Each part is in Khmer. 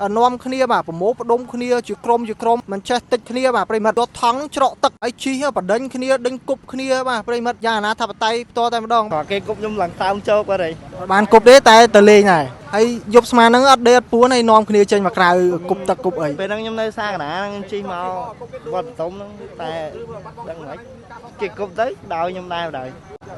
នាំគ្នាបាទប្រមូលផ្ដុំគ្នាជាក្រុមជាក្រុមមិនចេះតិចគ្នាបាទប្រិមិត្តយកថង់ច្រកទឹកហើយជីបដិញគ្នាដេញគប់គ្នាបាទប្រិមិត្តយ៉ាងអនាធបត័យផ្ទាល់តែម្ដង គេគប់ខ្ញុំឡើងតើមជោកបាត់ហើយ បានគប់ទេតែទៅលេងដែរហើយយប់ស្មានហ្នឹងអត់ដេកអត់ពួនហើយនាំគ្នាចេញមកក្រៅគប់ទឹកគប់អី ពេលហ្នឹងខ្ញុំនៅសាកណាខ្ញុំជិះមកវត្តបតុមហ្នឹងតែដឹងមិនគេគប់ទៅដោយខ្ញុំដែរដោយ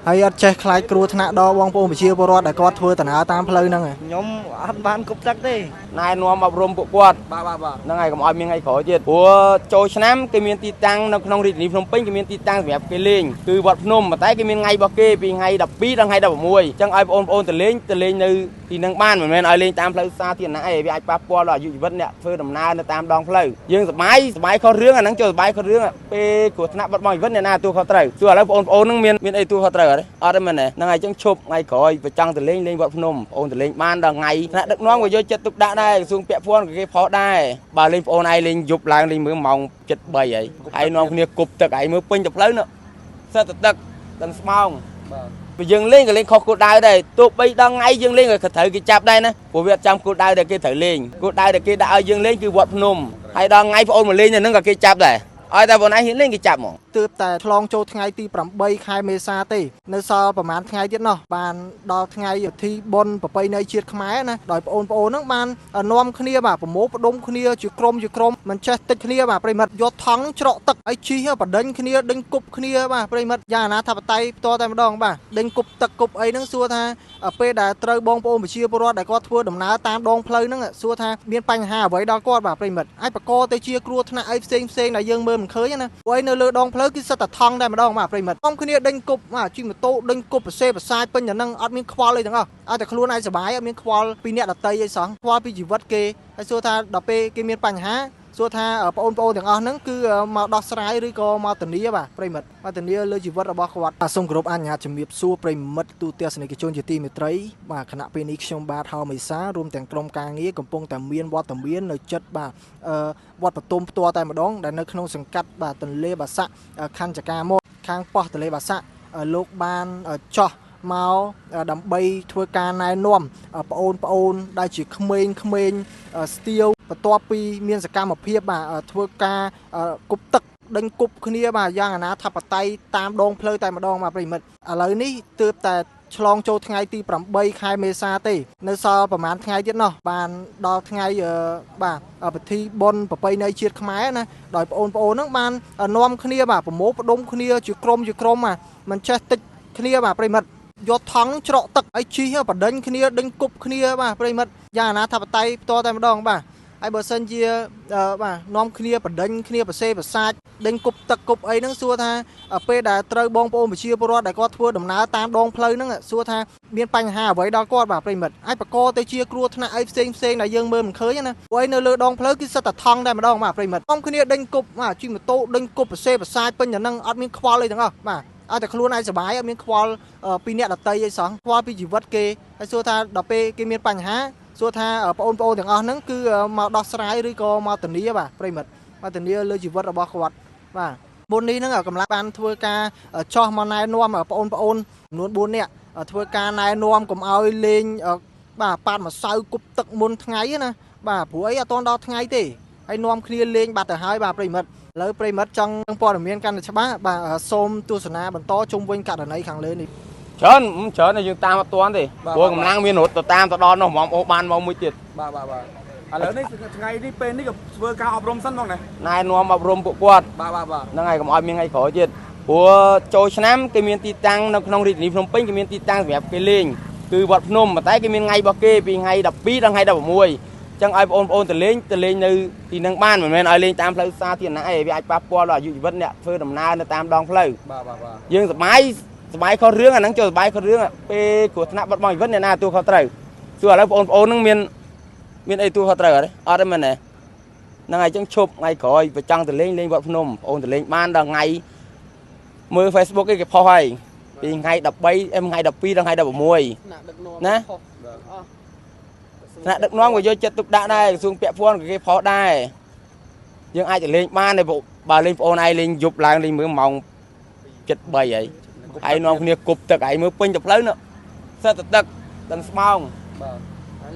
ហើយអត់ចេះខ្លាចគ្រោះថ្នាក់ដល់បងប្អូនប្រជាពលរដ្ឋដែលគាត់ធ្វើដំណើរតាមផ្លូវហ្នឹងឯង ខ្ញុំអត់បានគប់ទឹកទេ ណែនាំអប់រំពួកគាត់ បាទបាទបាទ ហ្នឹងហើយកុំឲ្យមានថ្ងៃក្រោយទៀតព្រោះចូលឆ្នាំគេមានទីតាំងនៅក្នុងរាជធានីភ្នំពេញគេមានទីតាំងសម្រាប់គេលេងគឺវត្តភ្នំប៉ុន្តែគេមានថ្ងៃរបស់គេពីថ្ងៃ12ដល់ថ្ងៃ16អញ្ចឹងឲ្យបងប្អូនទៅលេងទៅលេងនៅទីហ្នឹងបានមិនមែនឲ្យលេងតាមផ្លូវសាធារណៈអីវាអាចប៉ះពាល់ដល់អាយុជីវិតអ្នកធ្វើដំណើរនៅតាមដងផ្លូវយើងសប្បាយសប្បាយខុសរឿងអាហ្នឹងចូលសប្បាយខុសរឿងពេលគ្រោះថ្នាក់បាត់បង់ជីវិតអ្នកណាទទួលខុសត្រូវទោះឥឡូវបងប្អូនហ្នឹងមានអីទទួលខុសត្រូវអត់ទេអត់ទេមែនទេហ្នឹងហើយអញ្ចឹងឈប់ថ្ងៃក្រោយបើចង់ទៅលេងលេងវត្តភ្នំបងប្អូនទៅលេងបានដល់ថ្ងៃថ្នាក់ដឹកនាំក៏យកចិត្តទុកដាក់ដែរក្រសួងពាក់ព័ន្ធក៏គេផុសដែរបើលេងបងប្អូនឯងលេងយប់ឡើងលេងមើលម៉ោង7 3ហើយហើយនាំគ្នាគប់ទឹកឯងមើលពេញទៅផ្លូវនោះសិតតែទឹកដល់ស្មោង បាទ បើយើងលេងក៏លេងខុសគោលដៅដែរទោះបីដល់ថ្ងៃយើងលេងក៏ត្រូវគេចាប់ដែរណាព្រោះវាអត់ចាំគោលដៅដែលគេត្រូវលេងគោលដៅដែលគេដាក់ឲ្យយើងលេងគឺវត្តភ្នំហើយដល់ថ្ងៃបងអូនមកលេងនៅហ្នឹងក៏គេចាប់ដែរឲ្យតែបងឯងហ៊ានលេងគេចាប់ហ្មង ទើបតែឆ្លងចូលថ្ងៃទី8ខែមេសាទេនៅសល់ប្រហែលថ្ងៃទៀតណោះបានដល់ថ្ងៃពិធីបុណ្យប្រពៃណីជាតិខ្មែរណាដោយបងប្អូនហ្នឹងបាននាំគ្នាបាទប្រមូលផ្ដុំគ្នាជាក្រុមជាក្រុមមិនចេះតិចគ្នាបាទប្រិមិត្តយកថង់ច្រកទឹកហើយជីបដិញគ្នាដេញគប់គ្នាបាទប្រិមិត្តយ៉ាងអនាធបត័យផ្ទាល់តែម្ដងបាទដេញគប់ទឹកគប់អីហ្នឹងសួរថាពេលដែលត្រូវបងប្អូនប្រជាពលរដ្ឋដែលគាត់ធ្វើដំណើរតាមដងផ្លូវហ្នឹងសួរថាមានបញ្ហាអ្វីដល់គាត់បាទប្រិមិត្តអាចបកកទៅជាគ្រោះថ្នាក់អីផ្សេងផ្សេងដែលយើងមើលមិនឃើញណាព្រោះអីនៅលើដងផ្លូវគឺសិតតែថង់តែម្ដងបាទប្រិមិត្តអមគ្នាដេញគប់បាទជិះម៉ូតូដេញគប់ប្រសេប្រសាយពេញតែហ្នឹងអត់មានខ្វល់អីទាំងអស់ឲ្យតែខ្លួនឯងសប្បាយអត់មានខ្វល់ពីអ្នកដតីអីសោះខ្វល់ពីជីវិតគេហើយសួរថាដល់ពេលគេមានបញ្ហាសួរថាបងប្អូនទាំងអស់ហ្នឹងគឺមកដោះស្រាយឬក៏មកធានាបាទប្រិមិត្តមកធានាលើជីវិតរបស់គាត់បាទសូមគោរពអនុញ្ញាតជំរាបសួរប្រិមិត្តទូទស្សនិកជនជាទីមេត្រីបាទខណៈពេលនេះខ្ញុំបាទហៅមេសារួមទាំងក្រុមការងារកំពុងតែមានវត្តមាននៅចិត្តបាទវត្តបទុមផ្ទាល់តែម្ដងដែលនៅក្នុងសង្កាត់បាទទន្លេបាសាក់ខណ្ឌចកាមកខាងប៉ោះទន្លេបាសាក់លោកបានចោះមកដើម្បីធ្វើការណែនាំប្អូនប្អូនដែលជាក្មេងក្មេងស្ទាវបន្ទាប់ពីមានសកម្មភាពបាទធ្វើការគប់ទឹកដេញគប់គ្នាបាទយ៉ាងអនាធបត័យតាមដងផ្លូវតែម្ដងបាទប្រិមិត្តឥឡូវនេះទើបតែឆ្លងចូលថ្ងៃទី8ខែមេសាទេនៅសល់ប្រហែលថ្ងៃទៀតណោះបានដល់ថ្ងៃបាទពិធីបុណ្យប្រពៃណីជាតិខ្មែរណាដោយបងប្អូនហ្នឹងបាននាំគ្នាបាទប្រមូលផ្ដុំគ្នាជាក្រុមជាក្រុមបាទមិនចេះតិចគ្នាបាទប្រិមិត្តយកថង់ច្រកទឹកហើយជីបដិញគ្នាដេញគប់គ្នាបាទប្រិមិត្តយ៉ាងអនាធបត័យផ្ទាល់តែម្ដងបាទហើយបើសិនជាបាទនាំគ្នាបដិញគ្នាប្រសេប្រសាចដេញគប់ទឹកគប់អីហ្នឹងសួរថាពេលដែលត្រូវបងប្អូនប្រជាពលរដ្ឋដែលគាត់ធ្វើដំណើរតាមដងផ្លូវហ្នឹងសួរថាមានបញ្ហាអ្វីដល់គាត់បាទប្រិមិត្តអាចបកកទៅជាគ្រោះថ្នាក់អីផ្សេងផ្សេងដែលយើងមើលមិនឃើញណាព្រោះអីនៅលើដងផ្លូវគឺសិតតែថង់តែម្ដងបាទប្រិមិត្តនាំគ្នាដេញគប់បាទជិះម៉ូតូដេញគប់ប្រសេប្រសាចពេញតែហ្នឹងអត់មានខ្វល់អីទាំងអស់បាទឲ្យតែខ្លួនឯងសប្បាយអត់មានខ្វល់ពីអ្នកដតីអីសោះខ្វល់ពីជីវិតគេហើយសួរថាដល់ពេលគេមានបញ្ហាសួរថាបងប្អូនទាំងអស់ហ្នឹងគឺមកដោះស្រាយឬក៏មកធានាបាទប្រិមិត្តមកធានាលើជីវិតរបស់គាត់បាទមុននេះហ្នឹងកម្លាំងបានធ្វើការចោះមកណែនាំបងប្អូនចំនួន4នាក់ធ្វើការណែនាំកុំឲ្យលេងបាទប៉ាត់ម្សៅគប់ទឹកមុនថ្ងៃណាបាទព្រោះអីអត់ទាន់ដល់ថ្ងៃទេហើយនាំគ្នាលេងបាត់ទៅហើយបាទប្រិមិត្តឥឡូវប្រិមិត្តចង់ព័ត៌មានកាន់តែច្បាស់បាទសូមទស្សនាបន្តជុំវិញករណីខាងលើនេះ ច្រើនច្រើនយើងតាមអត់ទាន់ទេព្រោះកម្លាំងមានរត់ទៅតាមទៅដល់នោះហ្មងអូបានមកមួយទៀត បាទបាទបាទឥឡូវនេះថ្ងៃនេះពេលនេះក៏ធ្វើការអប់រំសិនហ្មងណា ណែនាំអប់រំពួកគាត់ បាទបាទបាទ ហ្នឹងហើយកុំឲ្យមានថ្ងៃក្រោយទៀតព្រោះចូលឆ្នាំគេមានទីតាំងនៅក្នុងរាជធានីភ្នំពេញគេមានទីតាំងសម្រាប់គេលេងគឺវត្តភ្នំប៉ុន្តែគេមានថ្ងៃរបស់គេពីថ្ងៃ12ដល់ថ្ងៃ16អញ្ចឹងឲ្យបងប្អូនទៅលេងទៅលេងនៅទីហ្នឹងបានមិនមែនឲ្យលេងតាមផ្លូវសាធារណៈអីវាអាចប៉ះពាល់ដល់អាយុជីវិតអ្នកធ្វើដំណើរនៅតាមដងផ្លូវ បាទបាទបាទ យើងសប្បាយសប្បាយខុសរឿងអាហ្នឹងចូលសប្បាយខុសរឿងពេលគ្រោះថ្នាក់បាត់បង់ជីវិតអ្នកណាទទួលខុសត្រូវទោះឥឡូវបងប្អូនហ្នឹងមានអីទទួលខុសត្រូវអត់ទេអត់ទេមែនទេហ្នឹងហើយអញ្ចឹងឈប់ថ្ងៃក្រោយបើចង់ទៅលេងលេងវត្តភ្នំបងប្អូនទៅលេងបានដល់ថ្ងៃមើល Facebook គេផុសហើយពីថ្ងៃ13អេថ្ងៃ12ដល់ថ្ងៃ16ណាថ្នាក់ដឹកនាំក៏យកចិត្តទុកដាក់ដែរក្រសួងពាក់ព័ន្ធក៏គេផុសដែរយើងអាចទៅលេងបានដែរបើលេងបងប្អូនឯងលេងយប់ឡើងលេងមើលម៉ោង7 3ហើយហើយនាំគ្នាគប់ទឹកឯងមើលពេញទៅផ្លូវនោះសិតតែទឹកដល់ស្មោង បាទ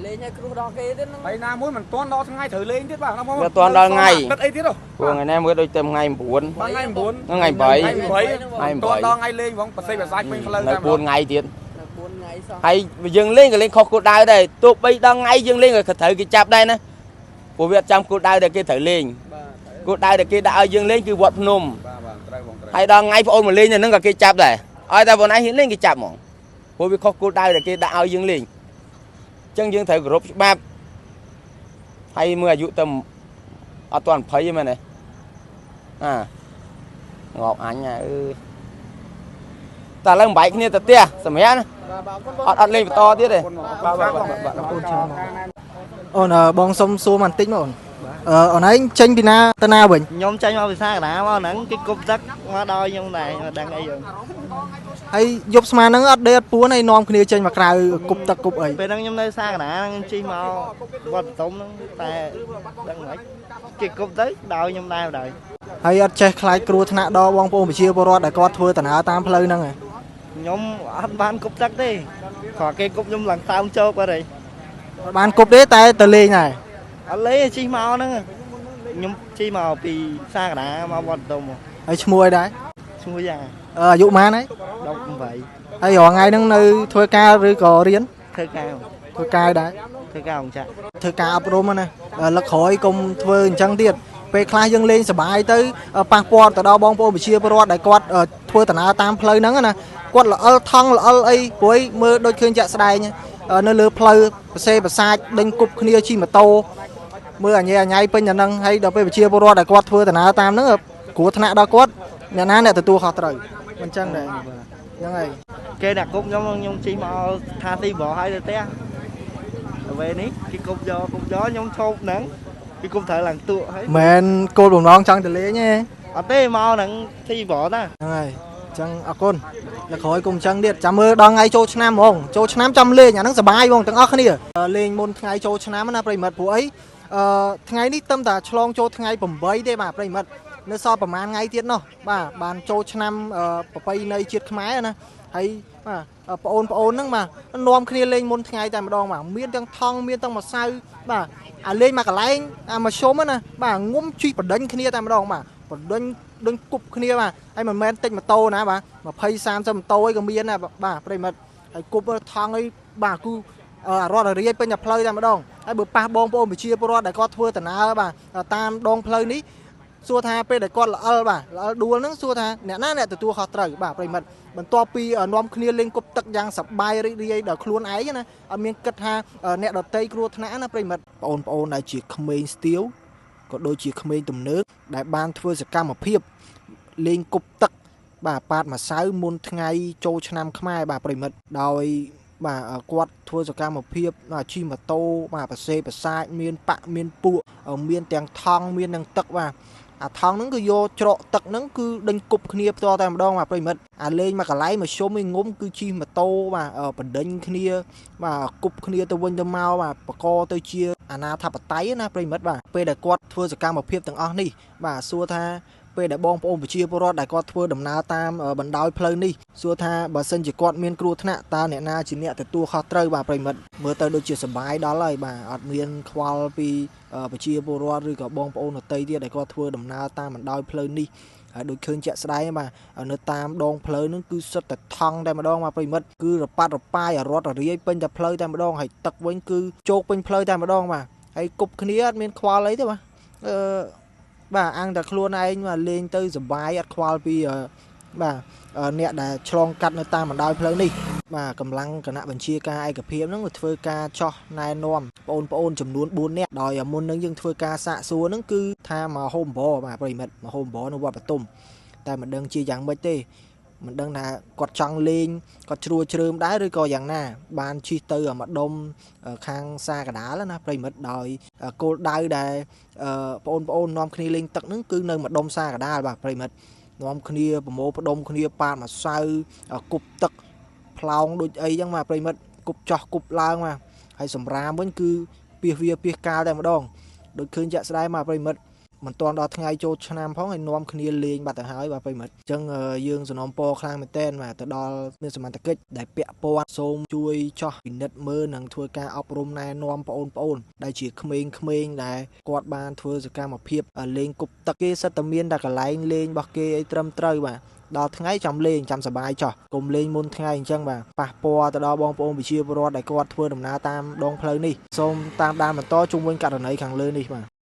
លេងឲ្យគ្រោះដល់គេទៀតហ្នឹង ហើយណាមួយមិនទាន់ដល់ថ្ងៃត្រូវលេងទៀតបាទបង មិនទាន់ដល់ថ្ងៃ ទឹកអីទៀតហ៎ ព្រោះថ្ងៃនេះមើលដូចទៅថ្ងៃ9 បាទថ្ងៃ9 ថ្ងៃ8 ថ្ងៃ8ទាន់ដល់ថ្ងៃលេងហ្មងប្រសិទ្ធប្រសាច់ពេញផ្លូវ នៅ4ថ្ងៃទៀត 4ថ្ងៃសោះ ហើយយើងលេងក៏លេងខុសគោលដៅដែរទោះបីដល់ថ្ងៃយើងលេងក៏ត្រូវគេចាប់ដែរណាព្រោះវាអត់ចាំគោលដៅដែលគេត្រូវលេងគោលដៅដែលគេដាក់ឲ្យយើងលេងគឺវត្តភ្នំ បាទបាទត្រូវបងត្រូវ ហើយដល់ថ្ងៃប្អូនមកលេងនៅហ្នឹងក៏គេចាប់ដែរឲ្យតែបងឯងហ៊ានលេងគេចាប់ហ្មងព្រោះវាខុសគោលដៅដែលគេដាក់ឲ្យយើងលេងអញ្ចឹងយើងត្រូវគោរពច្បាប់ហើយមើលអាយុទៅអត់ទាន់20ទេមែនទេអាងាប់អញអើយតែឥឡូវបំបែកគ្នាទៅផ្ទះសម្រាប់ណាអត់លេងបន្តទៀតទេ បាទបាទបាទ អរគុណច្រើនអូនបងសុំសួរបន្តិចមកអូនអូនឯងចេញពីណាទៅណាវិញ ខ្ញុំចេញមកពិសាកណ្ដាលមកហ្នឹងគេគប់ទឹកមកដល់ខ្ញុំដែរមកដឹងអីយើង ហើយយប់ស្មានហ្នឹងអត់ដេកអត់ពួនហើយនាំគ្នាចេញមកក្រៅគប់ទឹកគប់អី ពេលហ្នឹងខ្ញុំនៅសាកណ្ដាលហ្នឹងជិះមកវត្តបតុមហ្នឹងតែដឹងមិនគេគប់ទៅដល់ខ្ញុំដែរដល់ ហើយអត់ចេះខ្លាចគ្រោះថ្នាក់ដល់បងប្អូនប្រជាពលរដ្ឋដែលគាត់ធ្វើដំណើរតាមផ្លូវហ្នឹងហ៎ ខ្ញុំអត់បានគប់ទឹកទេគ្រាន់គេគប់ខ្ញុំឡើងតាមជោគអត់ហី អត់បានគប់ទេតែទៅលេងដែរ អត់លេងជិះមកហ្នឹងខ្ញុំជិះមកពីសាកណ្ដាលមកវត្តបតុម ហើយឈ្មោះអីដែរ ឈ្មោះយ៉ា អាយុប៉ុន្មានហើយ 18 ហើយរាល់ថ្ងៃហ្នឹងនៅធ្វើការឬក៏រៀន ធ្វើការ ធ្វើការដែរ ធ្វើការអង្គចាក់ ធ្វើការអប់រំណាលឹកក្រោយកុំធ្វើអញ្ចឹងទៀតពេលខ្លះយើងលេងសប្បាយទៅប៉ះពាល់ទៅដល់បងប្អូនប្រជាពលរដ្ឋដែលគាត់ធ្វើដំណើរតាមផ្លូវហ្នឹងណាគាត់ល្អិលថង់ល្អិលអីព្រោះមើលដូចឃើញជាក់ស្ដែងនៅលើផ្លូវប្រសេប្រសាចដេញគប់គ្នាជិះម៉ូតូមើលអញអញពេញតែហ្នឹងហើយដល់ពេលប្រជាពលរដ្ឋដែលគាត់ធ្វើដំណើរតាមហ្នឹងគ្រោះថ្នាក់ដល់គាត់អ្នកណាអ្នកទទួលខុសត្រូវមិនចឹងដែរហ្នឹងហើយ គេអ្នកគប់ខ្ញុំខ្ញុំជិះមកថាទីបោះហើយទៅផ្ទះទៅពេលនេះគេគប់យកគប់យកខ្ញុំឈប់ហ្នឹងគេគប់ត្រូវឡើងតក់ហើយ មិនគោលបំណងចង់ទៅលេងទេ អត់ទេមកហ្នឹងទីបោះតា ហ្នឹងហើយអញ្ចឹងអរគុណដល់ក្រោយកុំអញ្ចឹងទៀតចាំមើលដល់ថ្ងៃចូលឆ្នាំហ្មងចូលឆ្នាំចាំលេងអាហ្នឹងសប្បាយហ្មងទាំងអស់គ្នាលេងមុនថ្ងៃចូលឆ្នាំណាប្រិមិត្តព្រោះអីថ្ងៃនេះទឹមតែឆ្លងចូលថ្ងៃ8ទេបាទប្រិមិត្តនៅសល់ប្រហែលថ្ងៃទៀតនោះបាទបានចូលឆ្នាំប្រពៃណីជាតិខ្មែរណាហើយបាទប្អូនប្អូនហ្នឹងបាទនាំគ្នាលេងមុនថ្ងៃតែម្ដងបាទមានទាំងថង់មានទាំងម្សៅបាទអាលេងមកកន្លែងអាមធ្យមណាបាទងុំជីបដិញគ្នាតែម្ដងបាទបដិញដេញគប់គ្នាបាទហើយមិនមែនតិចម៉ូតូណាបាទ20 30ម៉ូតូអីក៏មានដែរបាទប្រិមិត្តហើយគប់ថង់អីបាទគឺអារត់រាយពេញតែផ្លូវតែម្ដងហើយបើប៉ះបងប្អូនប្រជាពលរដ្ឋដែលគាត់ធ្វើដំណើរបាទតាមដងផ្លូវនេះសួរថាពេលដែលគាត់ល្អិលបាទល្អិលដួលហ្នឹងសួរថាអ្នកណាអ្នកទទួលខុសត្រូវបាទប្រិមិត្តបន្ទាប់ពីនាំគ្នាលេងគប់ទឹកយ៉ាងសប្បាយរីករាយដល់ខ្លួនឯងណាអត់មានគិតថាអ្នកដតីគ្រោះថ្នាក់ណាប្រិមិត្តបងប្អូនដែលជាក្មេងស្ទាវក៏ដូចជាក្មេងទំនើបដែលបានធ្វើសកម្មភាពលេងគប់ទឹកបាទប៉ាតម្សៅមុនថ្ងៃចូលឆ្នាំខ្មែរបាទប្រិមិត្តដោយបាទគាត់ធ្វើសកម្មភាពជិះម៉ូតូបាទប្រសេប្រសាចមានប៉ាក់មានពួកមានទាំងថង់មានទាំងទឹកបាទអាថង់ហ្នឹងគឺយកច្រកទឹកហ្នឹងគឺដេញគប់គ្នាផ្ទាល់តែម្ដងបាទប្រិមិត្តអាលេងមកកន្លែងមកជុំឯងងុំគឺជិះម៉ូតូបាទបដិញគ្នាបាទគប់គ្នាទៅវិញទៅមកបាទបកទៅជាអាណាធិបតេយ្យណាប្រិមិត្តបាទពេលដែលគាត់ធ្វើសកម្មភាពទាំងអស់នេះបាទសួរថាពេលដែលបងប្អូនប្រជាពលរដ្ឋដែលគាត់ធ្វើដំណើរតាមបណ្ដោយផ្លូវនេះសួរថាបើសិនជាគាត់មានគ្រោះថ្នាក់តើអ្នកណាជាអ្នកទទួលខុសត្រូវបាទប្រិមិត្តមើលទៅដូចជាសប្បាយដល់ហើយបាទអត់មានខ្វល់ពីប្រជាពលរដ្ឋឬក៏បងប្អូនដទៃទៀតដែលគាត់ធ្វើដំណើរតាមបណ្ដោយផ្លូវនេះហើយដូចឃើញជាក់ស្ដែងបាទនៅតាមដងផ្លូវហ្នឹងគឺសុទ្ធតែថង់តែម្ដងបាទប្រិមិត្តគឺរប៉ាត់រប៉ាយរត់រាយពេញតែផ្លូវតែម្ដងហើយទឹកវិញគឺជោកពេញផ្លូវតែម្ដងបាទហើយគប់គ្នាអត់មានខ្វល់អីទេបាទបាទអាំងតែខ្លួនឯងបាទលេងទៅសប្បាយអត់ខ្វល់ពីបាទអ្នកដែលឆ្លងកាត់នៅតាមបណ្ដោយផ្លូវនេះបាទកម្លាំងគណៈបញ្ជាការឯកភាពហ្នឹងធ្វើការចោះណែនាំបងប្អូនចំនួន4នាក់ដោយមុននឹងយើងធ្វើការសាកសួរហ្នឹងគឺថាមកហូមបបាទប្រិមិត្តមកហូមបនៅវត្តបទុមតែមិនដឹងជាយ៉ាងម៉េចទេមិនដឹងថាគាត់ចង់លេងគាត់ជ្រួជ្រើមដែរឬក៏យ៉ាងណាបានជិះទៅម្ដុំខាងសាកដាលណាប្រិមិត្តដោយគោលដៅដែលបងប្អូននាំគ្នាលេងទឹកហ្នឹងគឺនៅម្ដុំសាកដាលបាទប្រិមិត្តនាំគ្នាប្រមូលផ្ដុំគ្នាប៉ាតម្សៅគប់ទឹកផ្លោងដូចអីចឹងបាទប្រិមិត្តគប់ចោះគប់ឡើងបាទហើយសម្រាមវិញគឺពីសវាពីសកាលតែម្ដងដូចឃើញជាក់ស្ដែងបាទប្រិមិត្ត មិនទាន់ដល់ថ្ងៃចូលឆ្នាំផងឲ្យនាំគ្នាលេងបាត់ទៅហើយបាទប្រិមិត្តអញ្ចឹងយើងសំណូមពរខ្លាំងមែនទែនបាទទៅដល់មានសមត្ថកិច្ចដែលពាក់ព័ន្ធសូមជួយចោះពិនិត្យមើលនិងធ្វើការអប់រំណែនាំបងប្អូនដែលជាក្មេងៗដែលគាត់បានធ្វើសកម្មភាពលេងគប់ទឹកគេសិតតែមានតែកន្លែងលេងរបស់គេអីត្រឹមត្រូវបាទដល់ថ្ងៃចាំលេងចាំសប្បាយចោះកុំលេងមុនថ្ងៃអញ្ចឹងបាទប៉ះពាល់ទៅដល់បងប្អូនប្រជាពលរដ្ឋដែលគាត់ធ្វើដំណើរតាមដងផ្លូវនេះសូមតាមដានបន្តជុំវិញករណីខាងលើនេះបាទ។